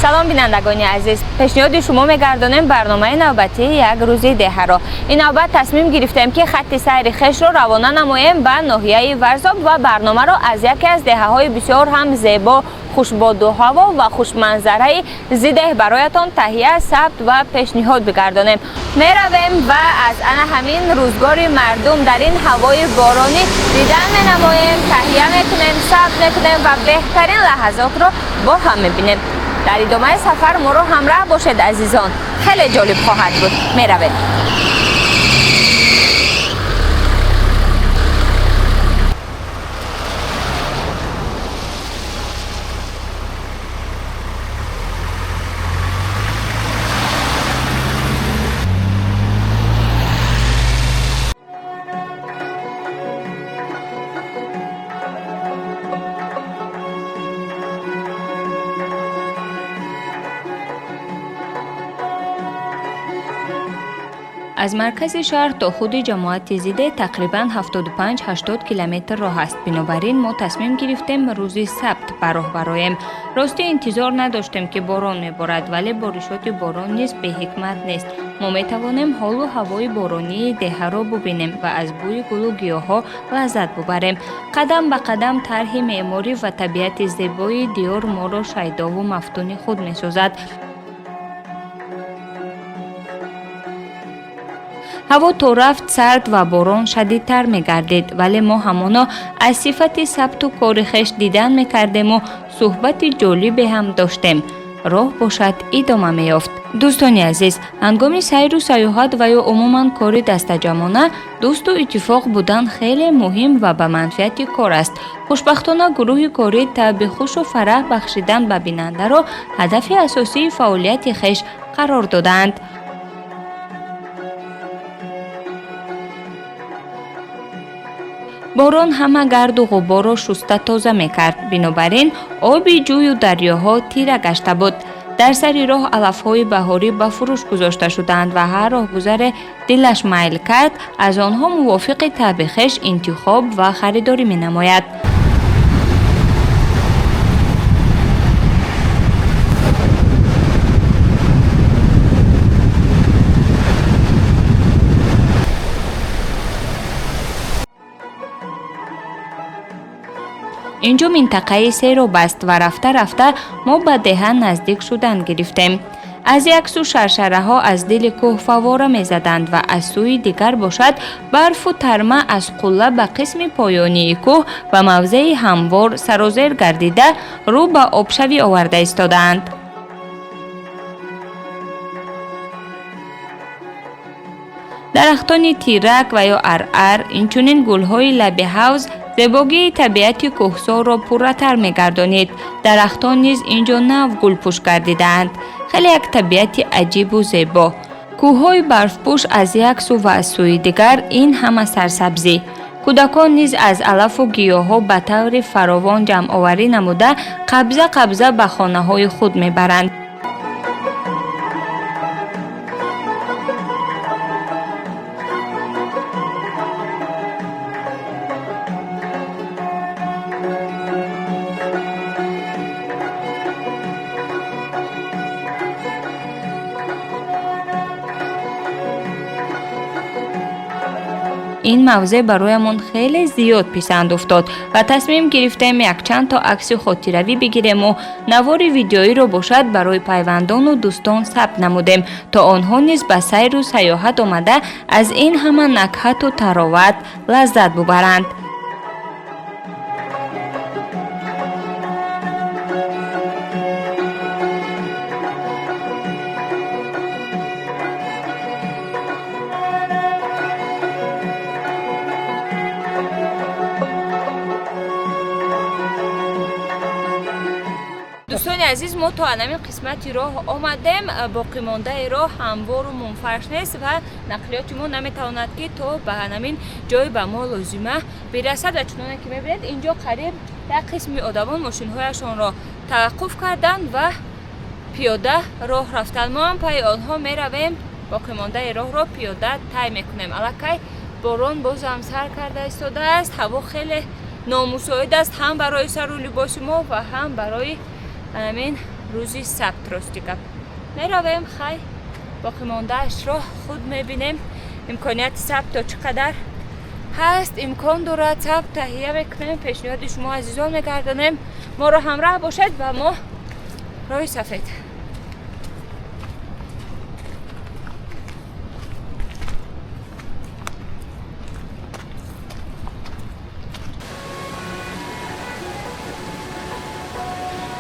Салом, бинандагони азиз! Пешниҳоди шумо мегардонем барномаи навбатии «Як рӯзи деҳаро». Ин навбат тасмим гирифтем, ки хатти сайри хешро равона намоем ба ноҳияи Варзоб ва барномаро аз яке аз деҳаҳои бисёр ҳам зебо, хушбоду ҳаво ва хушманзараи Зидеҳ бароятон таҳия, сабт ва пешниҳод бигардонем. Меравем ва аз ана ҳамин рӯзгори мардум дар ин ҳавои боронӣ дидан менамоем, таҳия мекунем, сабт мекунем ва беҳтарин лаҳазотро бо ҳам мебинем. Дар идомаи сафар моро ҳамроҳ бошед, азизон, хеле ҷолиб хоҳад буд. Меравем. Аз маркази шаҳр то худи ҷамоати Зиде тақрибан 75-80 километр роҳ аст. Бинобар ин мо тасмим гирифтем рӯзи сабт ба роҳ бароем. Ростӣ, интизор надоштем, ки борон меборад, вале боришоти борон низ беҳикмат нест. Мо метавонем ҳолу ҳавои боронии деҳаро бубинем ва аз бӯи гулу гиёҳҳо лаззат бубарем. Қадам ба қадам тарҳи меъморӣ ва табиати зебои диёр моро шайдову мафтуни худ месозад. Ҳаво то рафт сард ва борон шадидтар мегардид, вале мо ҳамоно аз сифати сабту кори хеш дидан мекардему суҳбати ҷолибе ҳам доштем. Роҳ бошад, идома меёфт. Дӯстони азиз, ҳангоми сайру сайёҳат ва ё умуман кори дастаҷамона дӯсту иттифоқ будан хеле муҳим ва ба манфиати кор аст. Хушбахтона, гурӯҳи корӣ таъби хушу фараҳ бахшидан ба бинандаро ҳадафи асосии фаъолияти хеш қарор додаанд. Борон ҳама гарду ғуборро шуста тоза мекард, бинобар ин оби ҷӯю дарёҳо тира гашта буд. Дар сари роҳ алафҳои баҳорӣ ба фурӯш гузошта шудаанд ва ҳар роҳгузаре дилаш майл кард, аз онҳо мувофиқи таъби хеш интихоб ва харидорӣ менамояд. Инҷо минтақаи сероб аст ва рафта рафта мо ба деҳа наздик шудан гирифтем. Аз як сӯ шаршараҳо аз дили кӯҳ фаввора мезаданд ва аз сӯи дигар бошад, барфу тарма аз қулла ба қисми поёнии кӯҳ ба мавзеи ҳамвор сарозер гардида, рӯ ба обшавӣ оварда истодаанд. Дарахтони тирак ва ё арар, инчунин гулҳои лаби ҳавз зебогии табиати кӯҳсорро пурратар мегардонид. Дарахтон низ инҷо нав гулпӯш гардидаанд. Хеле як табиати аҷибу зебо: кӯҳҳои барфпӯш аз як сӯ ва аз сӯи дигар ин ҳама сарсабзӣ. Кӯдакон низ аз алафу гиёҳҳо ба таври фаровон ҷамъоварӣ намуда, қабза қабза ба хонаҳои худ мебаранд. Ин мавзеъ бароямон хеле зиёд писанд уфтод ва тасмим гирифтем якчанд то акси хотиравӣ бигирему навори видеоиро бошад, барои пайвандону дӯстон сабт намудем, то онҳо низ ба сайру сайёҳат омада, аз ин ҳама накҳату тароват лаззат бубаранд. Дӯстони азиз, мо то анамин қисмати роҳ омадем. Боқимондаи роҳ ҳамвору мунфарш нест ва нақлиёти мо наметавонад, ки то ба анамин ҷой ба мо лозима бирасад. Ва чуноне ки мебинед, инҷо қариб як қисми одамон мошинҳояшонро таваққуф карданд ва пиёда роҳ рафтанд. Мо ҳам пайи онҳо меравем, боқимондаи роҳро пиёда тай мекунем. Аллакай борон бозам сар карда истодааст. Ҳаво хеле номусоид аст ҳам барои сару либоси мо ва ҳам барои ҳамин Рӯзи сабт, рости гап, меравем. Хай, боқимондаашро худ мебинем. Имконияти сабт то чӣ қадар ҳаст, имкон дорад, сабт таҳия мекунем, пешниҳоди шумо азизон мегардонем. Моро ҳамроҳ бошед ба мо. Роҳи сафед.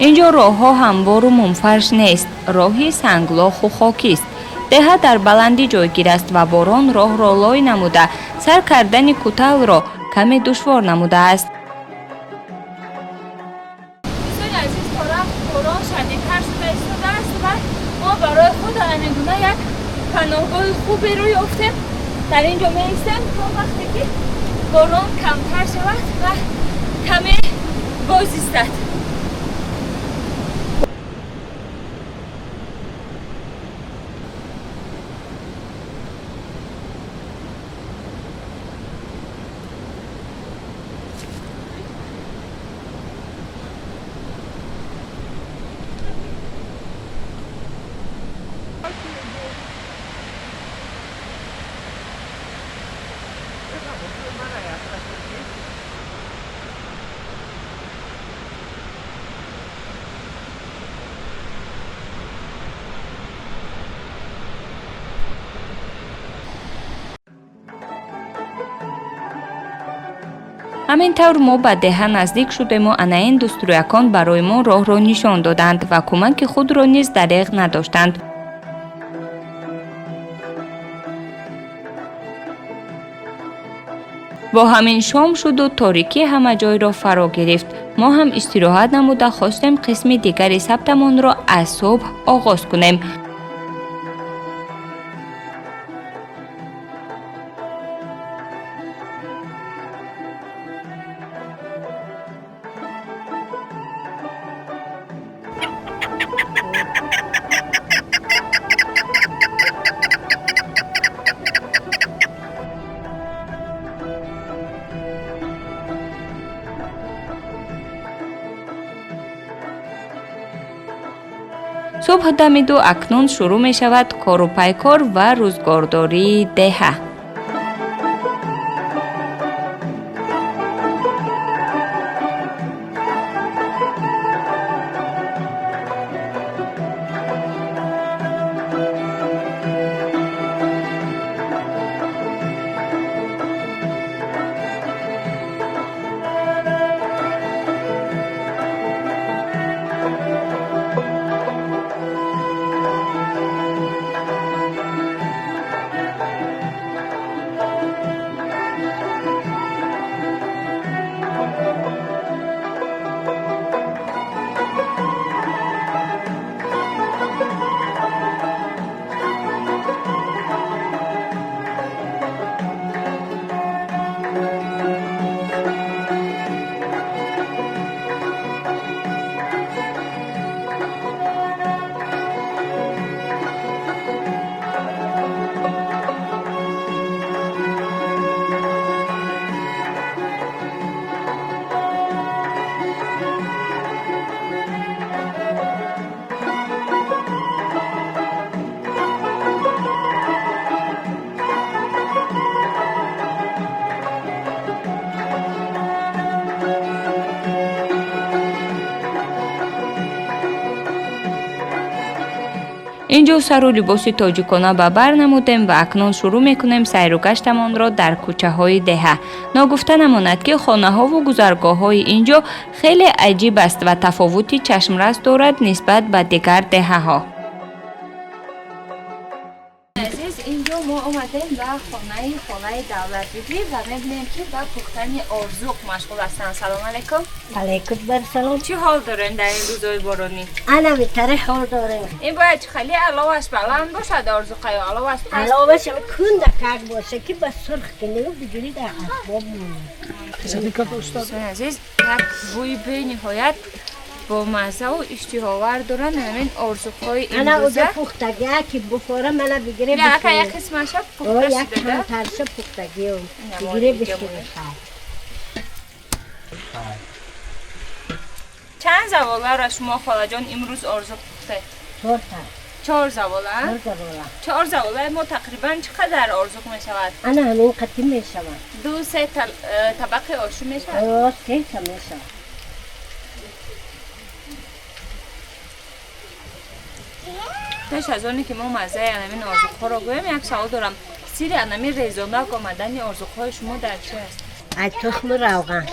Инҷо роҳҳо ҳамвору мумфарш нест, роҳи санглоху хокист. Деҳа дар баландӣ ҷойгир аст ва борон роҳро лой намуда, сар кардани куталро каме душвор намудааст. Дӯстони азиз, то рафт борон шадидтар шуда истодааст ва мо барои худ ҳамин гуна як паноҳгоҳи хуберо ёфтем. Дар ин ҷо меистем то вақте ки борон камтар шавад ва каме боз истад. Ҳамин тавр мо ба деҳа наздик шудему ана ин дӯстрӯякон барои мо роҳро нишон доданд ва кӯмаки худро низ дареғ надоштанд. Бо ҳамин шом шуду торикӣ ҳама ҷойро фаро гирифт. Мо ҳам истироҳат намуда, хостем қисми дигари сабтамонро аз субҳ оғоз кунем. Субҳ дамиду акнун шурӯъ мешавад кору пайкор ва рӯзгордории деҳа. Инҷо сару либоси тоҷикона ба бар намудем ва акнун шурӯъ мекунем сайру гаштамонро дар кӯчаҳои деҳа. Ногуфта намонад, ки хонаҳову гузаргоҳҳои инҷо хеле аҷиб аст ва тафовути чашмрас дорад нисбат ба дигар деҳаҳо. Азиз, инҷо мо омадем ба хонаи холаи Давлатбибӣ ва мебинем, ки ба пухтани орзуқ машғул ҳастанд. Салом алайкум. Алайкум барсалом. Чӣ ҳол дорем дар ин рӯзои боронӣ? Ана битаре ҳол дорем. Ин бояд чӣ хеле аловаш баланд бошад орзуқа ё аловаш паст? Аловаш кунда как боша, ки ба сурх кунӣ, бигирӣ дар асбоб монад. Дӯстони азиз, як бӯи бениҳоят бомаззаву иштиҳовар доранд ҳамин орзуқҳои Ана имрӯза. Ӯҷа пухтагӣ, ки бухора мана бигире. Яка як қисмаша пухта як шуда. Камтарша пухтагӣ. Ина Бигире мо бишире. Чанд Чанд заволаро шумо, холаҷон, имрӯз орзу пухтед? Чорта. Чор завола? Чор завола. Чор заволаи мо тақрибан чӣ қадар орзуқ мешавад? Ана ҳамин қатӣ мешавад. Ду се табақи ошӣ мешавад? Сета мешавад. Пеш аз оне ки мо маззаи анамин орзуқҳоро гӯем, як савол дорам. Сири анамин резонак омадани орзуқҳои шумо дар чи аст? Ай тухму равған.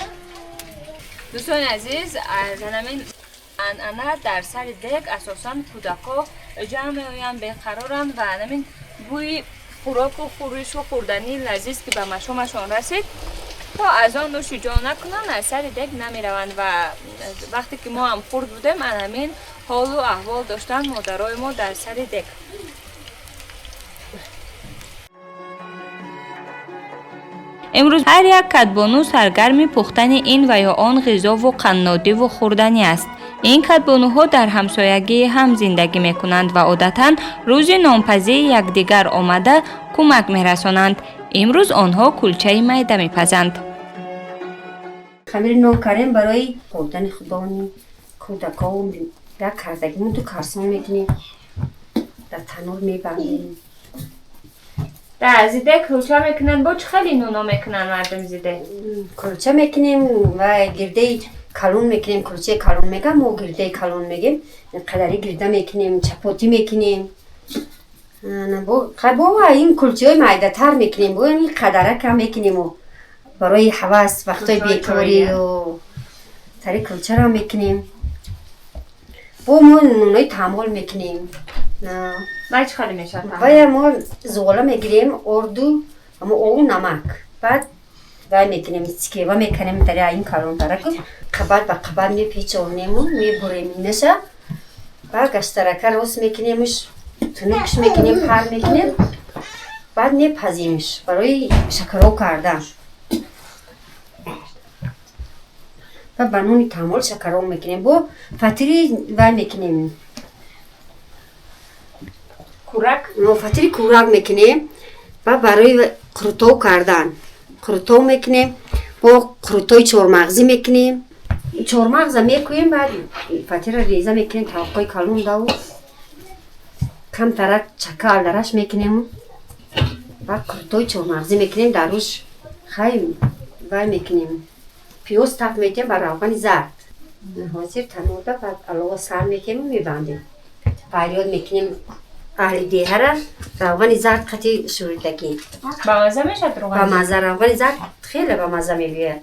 Дӯстони азиз, аз анамин анъана дар сари дег асосан кӯдакҳо ҷамъ меоянд, беқароранд ва анамин бӯи хӯроку хӯришу хӯрдании лазиз, ки ба машомашон расид, то аз он нӯши ҷон накунанд, аз сари дег намераванд. Ва вақте ки мо ҳам хурд будем, анамин ҳолу аҳвол доштанд модарои мо дар сари дег. Имрӯз ҳар як кадбону саргарми пухтани ин ва ё он ғизову қаннодиву хӯрданӣ аст. Ин кадбонуҳо дар ҳамсоягии ҳам зиндагӣ мекунанд ва одатан рӯзи нонпазии якдигар омада кӯмак мерасонанд. Имрӯз онҳо кулчаи майда мепазанд. Хамири нон кардем барои хӯрдани худони кӯдаков. Як кардагимон ду карсон мекунем, дар танур мебандем. Дар зиде кулча мекунанд, бо чӣ хеле нуно мекунанд мардум зиде? Кулча мекунем ва гирдаи калон мекунем, кулчаи калон мегам, мо гирдаи калон мегем, қадари гирда мекунем, чапотӣ мекунем. Бо ин кулчаҳои майдатар мекунем, бо ин қадарака мекунему барои ҳавас, вақтҳои бекорию тари кулчаро мекунем. Бо мо нунои таъмол мекунем. Вай чӣ хеле мешавад? Вая мо зуғола мегирем, орду, амо ову намак. Баъд вай мекунем, скева мекунем дар ин калонтараку, қабат ба қабат мепечонему, мебурем инаша. Баъд гаштарака рост мекунемш, тунукш мекунем, пар мекунем, баъд мепазимш барои шакароб кардан. Баъд ба нони таъмол шакароб мекунем, бо фатири вай мекунем. Курак? Фатири курак мекунем ва барои қурутов кардан қурутов мекунем, бо қурутои чормағзӣ мекунем. Чормағза мекӯем, баъд фатира реза мекунем таваққои калон даву камтарак чака алдараш мекунем, баъд қурутои чормағзӣ мекунем, дар рӯш хай вай мекунем, пиёз таф метиҳем ба равғани зард. Ҳозир танурда баъд алова сар мекунему мебандем. Фарёд мекунем аҳли деҳара, равғани зард қати шӯридагӣ. Ба мазза мешавад равғани? Ба мазза, равғани зард хеле ба мазза мебиёяд.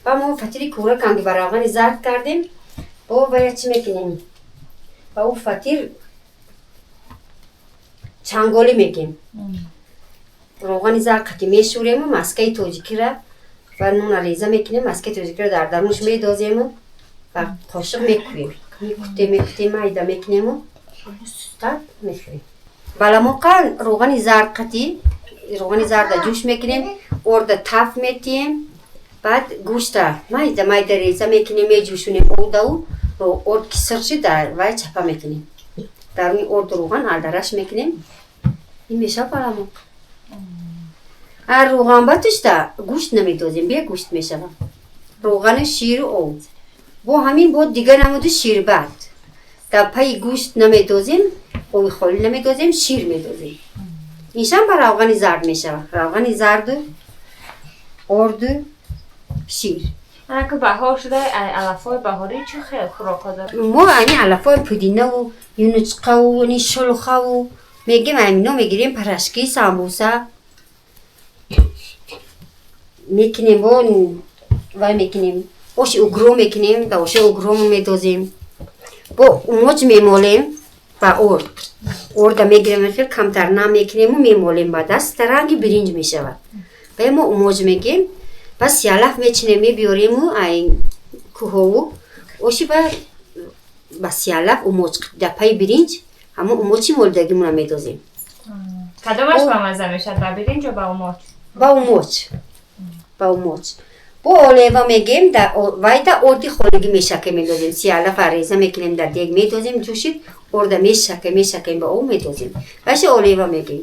Ба мо фатири кӯракам ки ба равғани зард кардем, бо вая чӣ мекунем? Ба ӯ фатир чанголӣ мекунем. Равғани зард қати мешӯрему маскаи тоҷикира ва нуна реза мекунем, маскаи тоҷикира дар дарунаш медозему ва қошиқ мекӯем. Мекутем, мекутем, майда мекунему сустак мехӯрем. Баламоқа равғани зард қати, равғани зарда ҷӯш мекунем, орда таф метиҳем, баъд гӯшта майда майда реза мекунем, меҷӯшонем ордау, орд ки сир шид, дар вай чапа мекунем. Даруни орду равған алдараш мекунем. Ин мешавад баламоқ. Ар равғанбатушта гӯшт намедозем, бе гӯшт мешавад. Равғану ширу об. Бо ҳамин бо дигар намуду ширбат. Дар пайи гӯшт намедозем, оби холӣ намедозем, шир медозем. Иншам ба равғани зард мешавад. Равғани зарду, орду, шир. Анаки баҳор шуда, алафҳои баҳорӣ чӣ хел хӯрокҳо дорад? Мо ани алафҳои пудинаву, юнучқаву, ани шулхаву мегем, амино мегирем, парашки, самбуса мекунем, бо вай мекунем, оши угро мекунем, ба оши угро медозем. Бо умоҷ мемолем ба орд. Орда мегирем, хел камтар нам мекунему мемолем ба даст, ранги биринҷ мешавад. Ба мо умоҷ мегем, пас ялаф мечинем, мебиёрему ай кӯҳову оши ба сиялаф умоҷ дар пайи биринҷ ҳамон умоҷи молидагимона медозем. Кадомаш ба мазза мешавад, ба биринҷ ё ба умоҷ? Ба умоҷ. Ба умоҷ. Бо олева мегем, вайда орди холигӣ мешакем, медозем. Сиялафа реза мекунем, дар дег медозем, ҷӯшид, орда мешакем, мешакем, ба об медозем. Вайша олева мегем.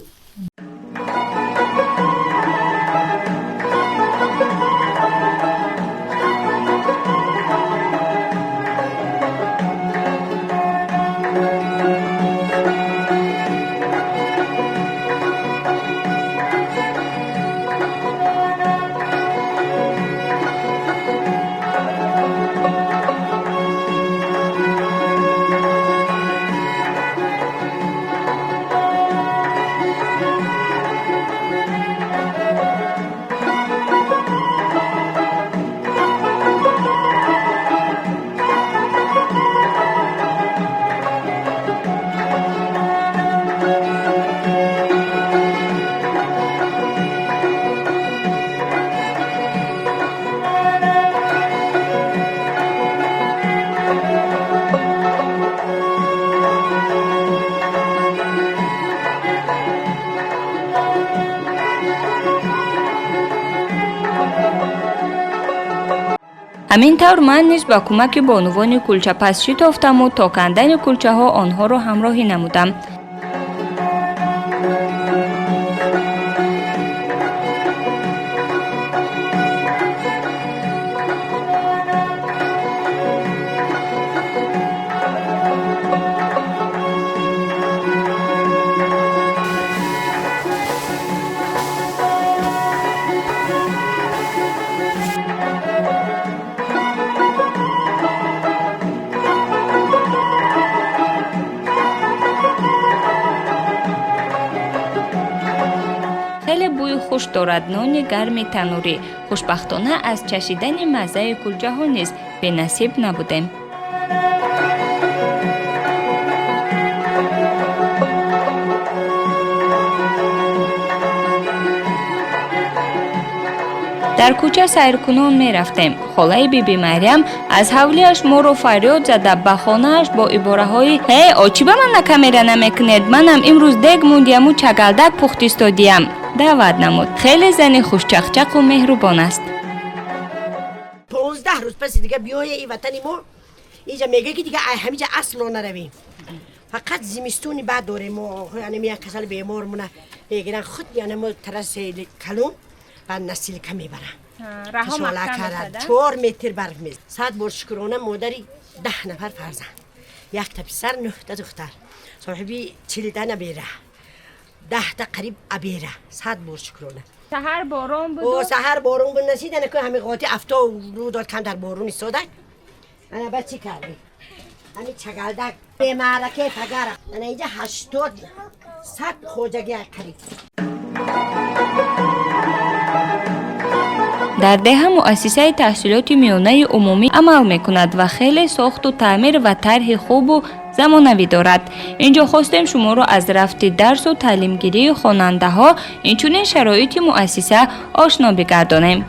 Ҳамин тавр ман низ ба кӯмаки бонувони кулчапаз шитофтаму то кандани кулчаҳо онҳоро ҳамроҳӣ намудам. Хеле бӯи хуш дорад нони гарми танӯрӣ. Хушбахтона, аз чашидани маззаи кулчаҳо низ бенасиб набудем. Дар кӯча сайркунон мерафтем. Холаи Биби Марьям аз ҳавлиаш моро фарёд зада, ба хонааш бо ибораҳои «Ҳе, очи, ба ман на камера намекунед? Манам имрӯз дег мундияму чагалдак пухтистодиям» даъват намуд. Хеле зани хушчақчақу меҳрубон аст. 15 рӯз паси дига биёя и ватани мо. Инҷа мега, ки дига ҳамиҷа асло наравем, фақат зимистони баъд дорем мо. Яъне як касал бемормона мегиран, худ яъне мо тараси калон ба носилка мебарам. 4 метр барф мез. 100 бор шукрона, модари 10 нафар фарзанд, якта писар, нӯҳта духтар, соҳиби 40та набера, 10та қариб абера. 100 бор шукрона. Саҳар борон буд. Саҳар борон буд, насидана ку ҳами қоти афто рӯ дод, камтар борон истода. Ана ба чӣ кардӣ? Ҳами чагалдак бемаъраке пагара. Ана инҷа 80, 100 хоҷаги қариб. Дар деҳа муассисаи таҳсилоти миёнаи умумӣ амал мекунад ва хеле сохту таъмир ва тарҳи хубу замонавӣ дорад. Ин ҷо хостем шуморо аз рафти дарсу таълимгирии хонандаҳо, инчунин шароити муассиса ошно бигардонем.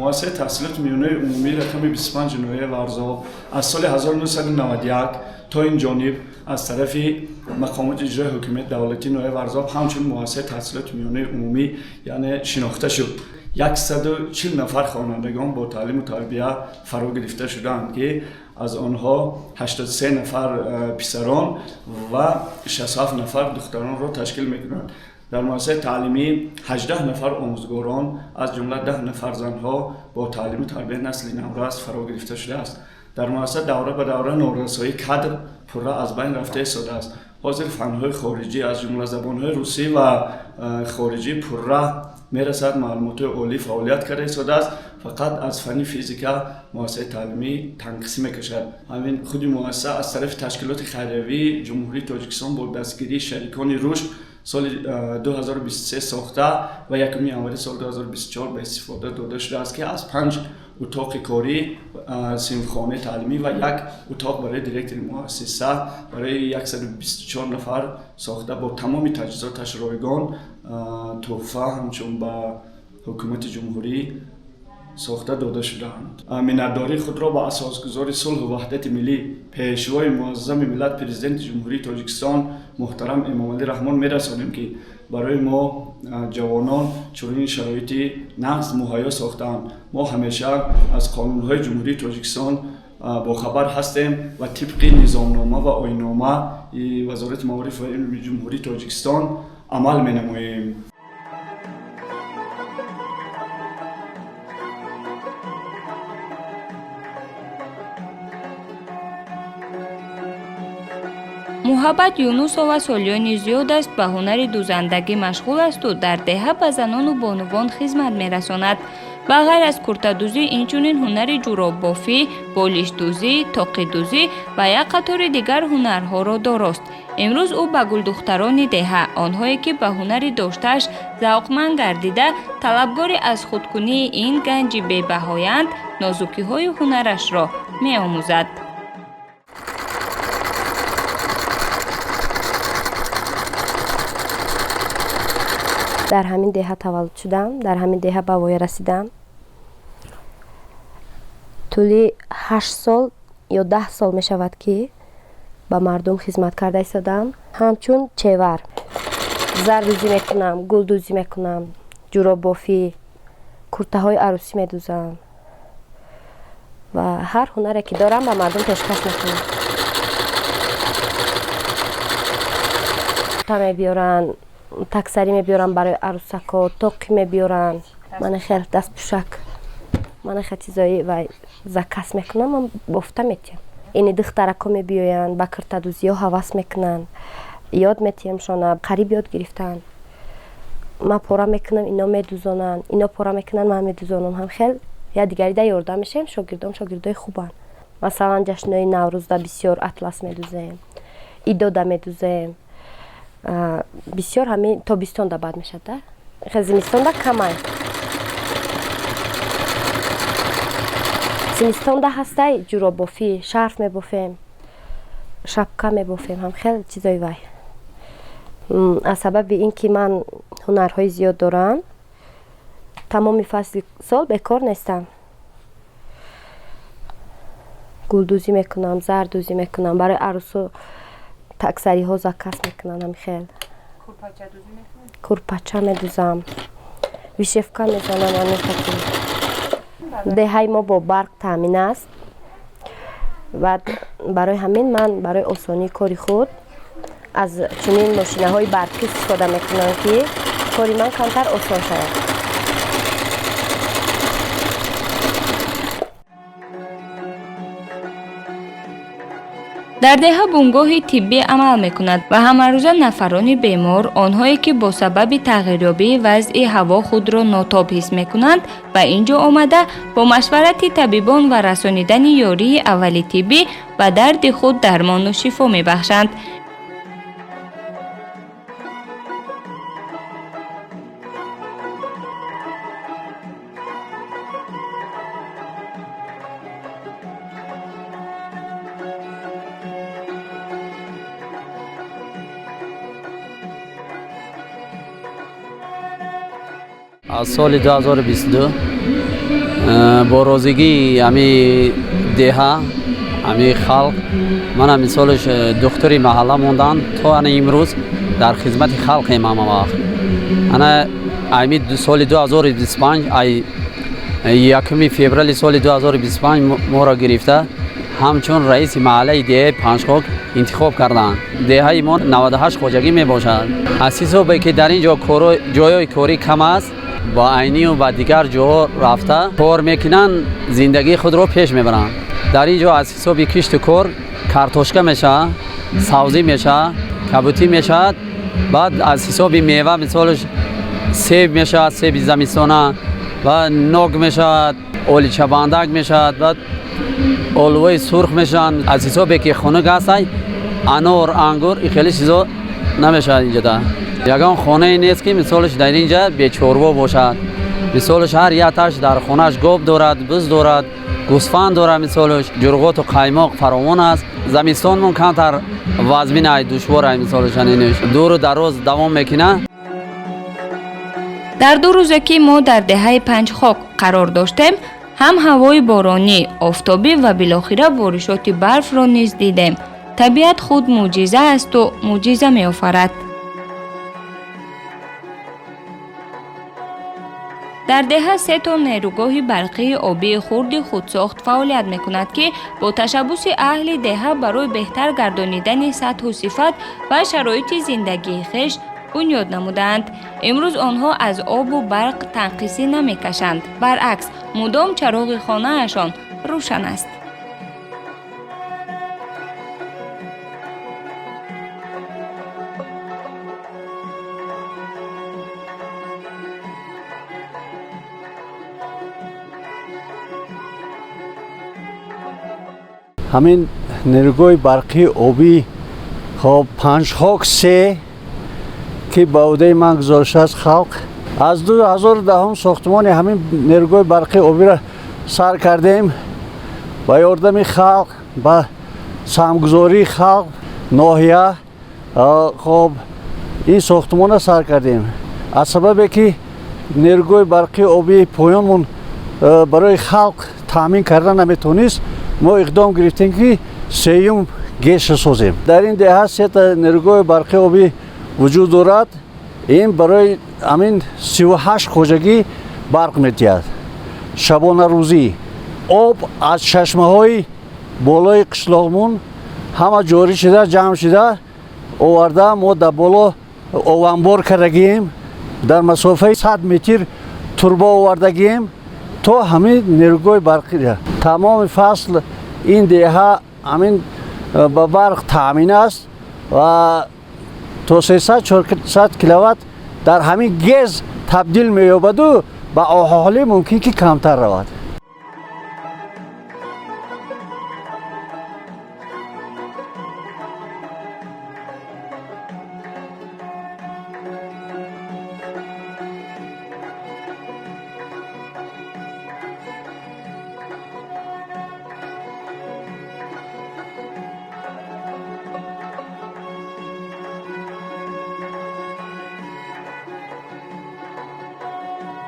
Муассисаи таҳсилоти миёнаи умумии рақами 25 ноҳияи Варзоб аз соли 1991 то ин ҷониб аз тарафи мақомоти иҷрои ҳокимияти давлатии ноҳияи Варзоб ҳамчун муассисаи таҳсилоти миёнаи умумӣ, яъне, шинохта шуд. 140 нафар хонандагон бо таълиму тарбия фаро гирифта шудаанд, ки аз онҳо 83 нафар писарон ва 67 нафар духтаронро ташкил мекунанд. Дар муассисаи таълимӣ 18 нафар омӯзгорон, аз ҷумла 10 нафар занҳо, бо таълиму тарбияи насли наврас фаро гирифта шудааст. Дар муассиса давра ба давра норасоии кадр пурра аз байн рафта истодааст. Ҳозир фанҳои хориҷӣ, аз ҷумла забонҳои русӣ ва хориҷӣ пурра мерасад, маълумотҳои олӣ фаъолият карда истодааст. Фақат аз фанни физика муассисаи таълимӣ танқисӣ мекашад. Ҳамин худи муассиса аз тарафи ташкилоти хайриявии Ҷумҳурии Тоҷикистон бо дастгирии шарикони рушд соли 2023 сохта ва 1 январи соли 2024 ба истифода дода шудааст, ки аз панҷ утоқи корӣ, синфхонаи таълимӣ ва як утоқ барои директори муассиса барои 124 нафар сохта, бо тамоми таҷҳизоташ ройгон тӯҳфа ҳамчун ба ҳукумати ҷумҳурӣ сохта дода шудаанд. Миннатдории худро ба асосгузори сулҳу ваҳдати миллӣ, Пешвои муаззами миллат, Президенти Ҷумҳурии Тоҷикистон муҳтарам Эмомалӣ Раҳмон мерасонем, ки барои мо ҷавонон чунин шароити нағз муҳайё сохтаанд. Мо ҳамеша аз қонунҳои Ҷумҳурии Тоҷикистон бохабар ҳастем ва тибқи низомнома ва оинномаи Вазорати маориф ва илми Ҷумҳурии Тоҷикистон амал менамоем. Муҳаббат Юнусова солиёни зиёд аст ба ҳунари дӯзандагӣ машғул асту дар деҳа ба занону бонувон хизмат мерасонад. Ба ғайр аз куртадӯзӣ, инчунин ҳунари ҷуроббофӣ, болишдӯзӣ, тоқидӯзӣ ва як қатори дигар ҳунарҳоро дорост. Имрӯз ӯ ба гулдухтарони деҳа, онҳое ки ба ҳунари доштааш завқманд гардида, талабгори аз худкунии ин ганҷи бебаҳоянд, нозукиҳои ҳунарашро меомӯзад. Дар ҳамин деҳа таваллуд шудам, дар ҳамин деҳа ба воя расидам. Тӯли 8 сол ё 10 сол мешавад, ки ба мардум хизмат карда истодам. Ҳамчун чевар зардӯзӣ мекунам, гулдӯзӣ мекунам, ҷуробофӣ, куртаҳои арӯсӣ медӯзам ва ҳар ҳунаре ки дорам ба мардум пешкаш мекунам. Курта мебиёранд, таксарӣ мебиёранд барои арӯсако, тоқӣ мебиёранд, мана хел дастпӯшак, мана хел чизои вай заказ мекунам, ман бофта метиҳам. Ини духтарако мебиёянд, ба киртадӯзиҳо ҳавас мекунанд, ёд метиҳемшона, қариб ёд гирифтаанд. Ман пора мекунам, ино медӯзонанд, ино пора мекунанд, ман медӯзонам. Ҳам хел якдигарида ёрдам мешавем, шогирдом шогирдои хубанд. Масалан, ҷашнҳои Наврӯзда бисёр атлас медӯзем, идода медӯзем, бисёр ҳамин тобистонда бад мешавад, да? Хел зимистонда камай. Зимистонда ҳастай ҷуробофӣ, шарф мебофем, шапка мебофем, ҳам хел чизои вай. Аз сабаби ин ки ман ҳунарҳои зиёд дорам, тамоми фасли сол бекор нестам. Гулдӯзӣ мекунам, зардӯзӣ мекунам, барои арӯсу таксариҳо заказ мекунам, ҳам хел. Курпача медӯзам, вишевка мезанам, ҳамин хати. Деҳаи мо бо барқ таъмин аст ва барои ҳамин ман барои осонии кори худ аз чунин мошинаҳои барқӣ истифода мекунам, ки кори ман камтар осон шавад. Дар деҳа бунгоҳи тиббӣ амал мекунад ва ҳамарӯза нафарони бемор, онҳое ки бо сабаби тағйирёбии вазъи ҳаво худро нотоб ҳис мекунанд, ба ин ҷо омада бо машварати табибон ва расонидани ёрии аввали тиббӣ ба дарди худ дармону шифо мебахшанд. Аз соли 2022 бо розигии ҳами деҳа, ҳами халқ, ман ҳамин солаш духтури маҳалла мондам, то ана имрӯз дар хизмати халқем ҳама вақт. Ана ами соли 2025, ай 1 феврали соли 2025 моро гирифта ҳамчун раиси маҳаллаи деҳаи Панҷхок интихоб карданд. Деҳаи мо 98 хоҷагӣ мебошад. Аз ҳисобе ки дар ин ҷо ҷойҳои корӣ кам аст, ба айнию ба дигар ҷоҳо рафта кор мекунанд, зиндагии худро пеш мебаранд. Дар ин ҷо аз ҳисоби кишту кор картошка мешавад, савзӣ мешавад, кабутӣ мешавад, баъд аз ҳисоби мева мисолаш себ мешавад, себи замистона ва нок мешавад, оличабандак мешавад, баъд олувои сурх мешаванд. Аз ҳисобе ки хунук ҳастай, анор, ангур и хеле чизо намешавад инҷода. Ягон хонае нест ки мисолаш дар ин ҷа бечорво бошад. Мисолаш ҳар якташ дар хонааш гов дорад, буз дорад, гӯсфанд дорад, мисолаш ҷурғоту қаймоқ фаровон аст. Замистонмон камтар вазмин ай, душвор ай, мисолаш аниниш дуру дароз давом мекунад. Дар 2 рӯзе ки мо дар деҳаи Панҷхок қарор доштем, ҳам ҳавои боронӣ, офтобӣ ва билохира боришоти барфро низ дидем. Табиат худ мӯъҷиза асту мӯъҷиза меофарад. Дар деҳа 3 то нерӯгоҳи барқии обии хурди худсохт фаъолият мекунад, ки бо ташаббуси аҳли деҳа барои беҳтар гардонидани сатҳу сифат ва шароити зиндагии хеш бунёд намудаанд. Имрӯз онҳо аз обу барқ танқисӣ намекашанд, баръакс, мудом чароғи хонаашон рӯшан аст. Ҳамин нерӯгоҳи барқии обӣ хоб Панҷхок 3 ки ба ӯҳдаи ман гузоштааст халқ, аз 2010 сохтмони ҳамин нерӯгоҳи барқии обиро сар кардем. Ба ёрдами халқ, ба саҳмгузории халқ, ноҳия хоб ин сохтмонро сар кардем. Аз сабабе ки нерӯгоҳи барқии обии поёнмон барои халқ таъмин карда наметавонист, мо иқдом гирифтем ки сеюм ГЭС-ро созем. Дар ин деҳа сета нерӯгоҳи барқии обӣ вуҷуд дорад. Ин барои ҳамин 38 хоҷагӣ барқ медиҳад. Шабонарӯзӣ об аз чашмаҳои болои қишлоқмон ҳама ҷорӣ шуда, ҷамъ шуда оварда, мо дар боло ованбор кардагием. Дар масофаи 100 метр турба овардагием то ҳамин нерӯгоҳи барқӣ. Тамоми фасл ин деҳа ҳамин ба барқ таъмин аст ва то 300-400 киловатт дар ҳамин ГЭС табдил меёбаду ба аҳолӣ мумкин ки камтар равад.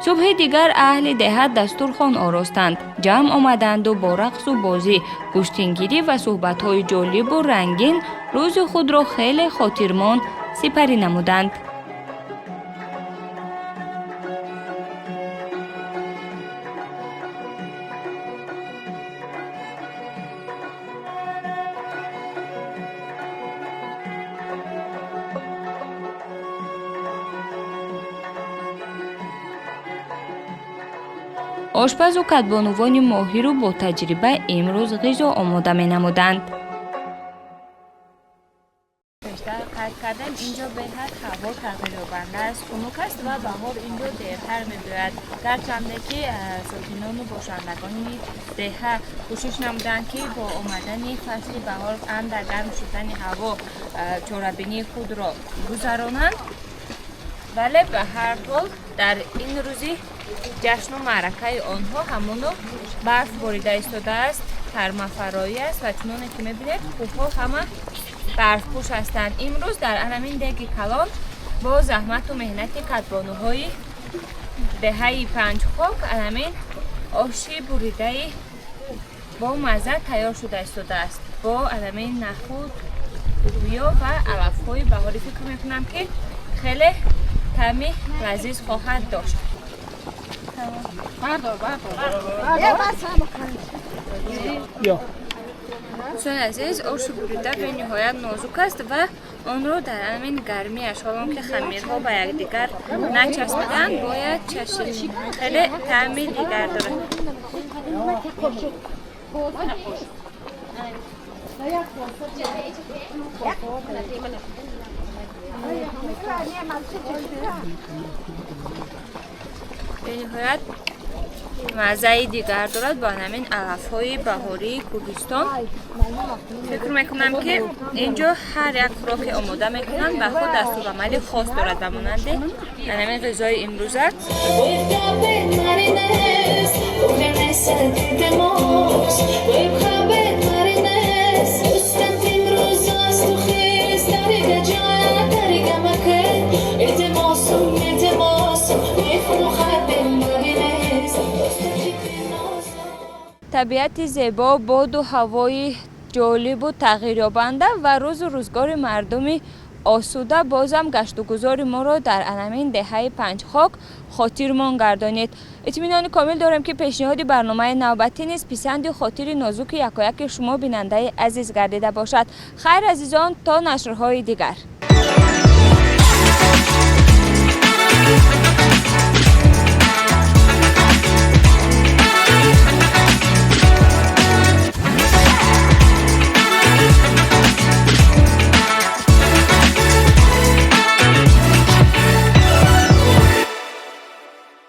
Субҳи дигар аҳли деҳа дастурхон оростанд, ҷамъ омаданду бо рақсу бозӣ, гӯштингирӣ ва суҳбатҳои ҷолибу рангин рӯзи худро хеле хотирмон сипарӣ намуданд. Ошпазу кадбонувони моҳиру бо таҷриба имрӯз ғизо омода менамуданд. Бештар қайд кардем, инҷо беҳад ҳаво тағйирёбанда аст, хунук аст ва баҳор инҷо дертар мебиёяд. Гарчанде ки сокинону бошандагони деҳа кӯшиш намуданд, ки бо омадани фасли баҳор андак гарм шудани ҳаво чорабинии худро гузаронанд, вале ба ҳар ҳол дар ин рӯзи ҷашну маъракаи онҳо ҳамоно барф борида истодааст, тармафароӣ аст ва чуноне ки мебинед, кӯҳҳо ҳама барфпӯш ҳастанд. Имрӯз дар анамин деги калон бо заҳмату меҳнати кадбонуҳои деҳаи Панҷхок анамин оши буридаи бо мазза тайёр шуда истодааст бо анамин нахуд, лӯбиё ва алафҳои баҳорӣ. Фикр мекунам, ки хеле таъми лазиз хоҳад дошт. Дӯстони азиз, оши бурида бениҳоят нозук аст ва онро дар ҳамин гармиаш, ҳолон ки хамирҳо ба якдигар начаспиданд, бояд чашид. Хеле таъми дигар дорад. Бениҳоят маззаи дигар дорад бо ҳамин алафҳои баҳории кӯҳистон. Фикр мекунам, ки инҷо ҳар як хӯроке омода мекунанд, ба худ дастурамали хос дорад, ба монанди ҳамин ғизои имрӯза. Табиати зебо, боду ҳавои ҷолибу тағйирёбанда ва рӯзу рӯзгори мардуми осуда бозам гаштугузори моро дар анамин деҳаи Панҷхок хотирмон гардонид. Итминони комил дорем, ки пешниҳоди барномаи навбатӣ низ писанди хотири нозуки якояки шумо, бинандаи азиз, гардида бошад. Хайр, азизон, то нашрҳои дигар.